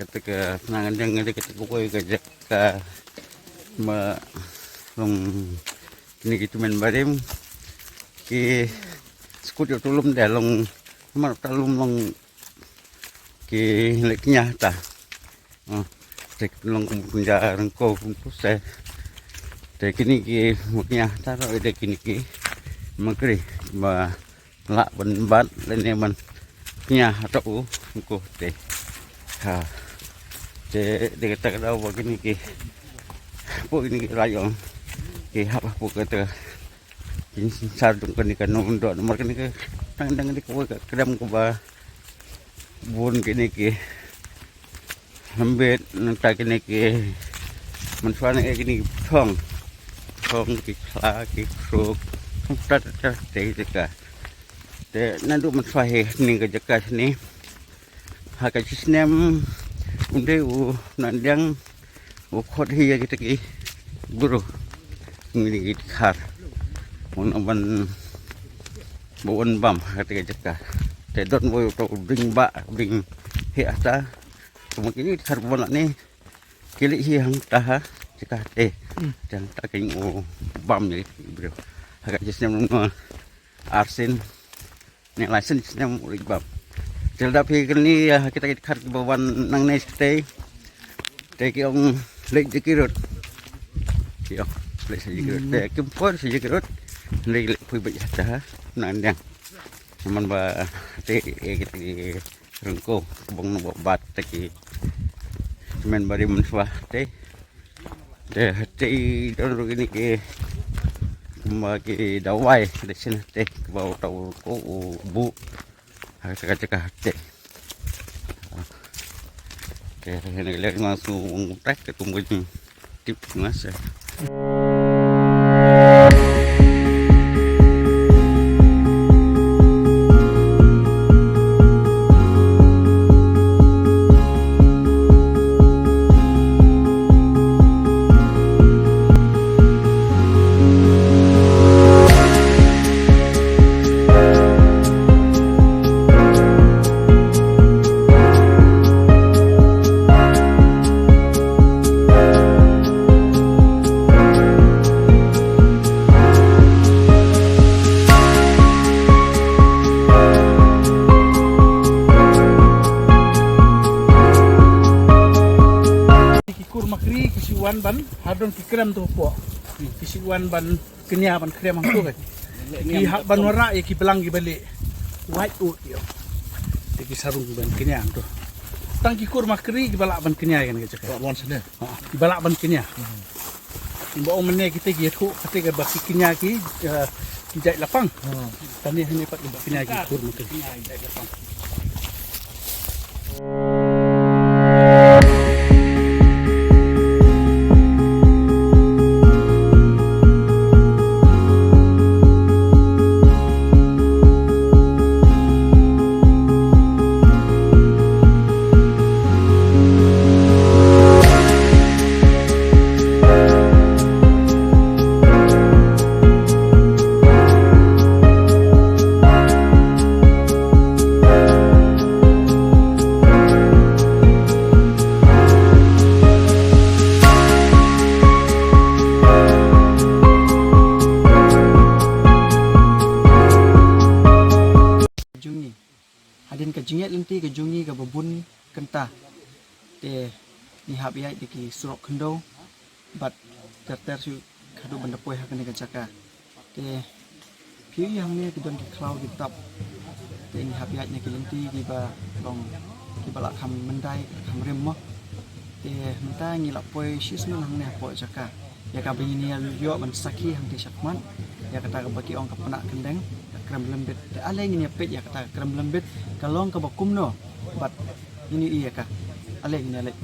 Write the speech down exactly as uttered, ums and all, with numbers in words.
Kata ka Pnangandiang, kata ka kawei ka jaka ma long kine ki tymmen barim ki skud ïa u lum de long, namar u lum long ki leh kñia ta. Ah, te long kum kynja rengko kum tu se. Te kine ki ma kñia ta, te kine ki ma kri ba lah ban bat lane ban kñia hato u ko te. Ha. Te de kata ka daw ba kine ki, po kine ki rayong ki hap po kata kin sar dung kane ka nongdon mar kane ka tang dang kane ka wei ka kdem ka ba bun kine ki hambit nangta kine ki mynshuwa ne kine ki thong thong ki khla ki khruk nangta ta te te ka te naduh mynshuwa hi ne ka jaka ne ha ka chisnem unde u Pnangandiang u khot hi ïa kita ki guru ngi ki khar un ban ba un bam ha kita ki jaka te don woi to bring ba bring hi ata kuma kini khar bona ni kili hi hang ta ha jaka te jang ta king u bam ni bro ha ka chisnem no arsin ne license ne mu ri bam. Tel da phi kini ya kita kita khat ba wan nang ne stay. Te ki ong lek jeki rot. Ki ong lek sa jeki rot. Te kim por sa jeki rot. Lek lek pui ba ya ta ha. Nang dang. Man ba te e kita ki rengko bong no bat te ki. Men bari men swa te. Te hati don ruh ini ki kumba ki dawai da shin hati ba u tau ko u bu ha ka jaka hati. Te hene le ma su ung tak te kum ko jing tip mas. Ki kur makri ki shu wan ban hadon ki krem tu po. Ki shu wan ban kñia ban krem hangtu kan. Ki hap ban wara ïa ki blang ki bali. Wait ut ïa. Te ki sarung ban kñia hangtu. Tang ki kur makri ki ba lah ban kñia kan ka jaka. Wan sene. Ha, ki ba lah ban kñia. Ba ong mane kita ki ïathuh kata ka ba ki kñia ki, eh, ki jait lapang. Tani hane pat ki ba kñia ki kur makri. Te ka jong ngi kaba bun kynta. Te ngi hap ïaid da ki surok khyndew bad ter ter shuh haduh ban da poi ha kane ka jaka. Te phi ïohi hangne ki don ki khlaw ki tap. Te ngi hap ïaid na ki lynti kiba long kiba la kham myndai, kham rim mo. Te mynta ngi la poi shisien hangne hapoh jaka. Ïa kaba ngin ïa ïoh ban sakhi hangtei shakhmat ïa kata kaba ki ong ka pnah kyndeng, ka krem lembit. Te ale ngin ïa peit ïa kata ka krem lembit ka long kaba kumno bad ngin ïa ïohi ïa ka. Ale ngin ïa leit.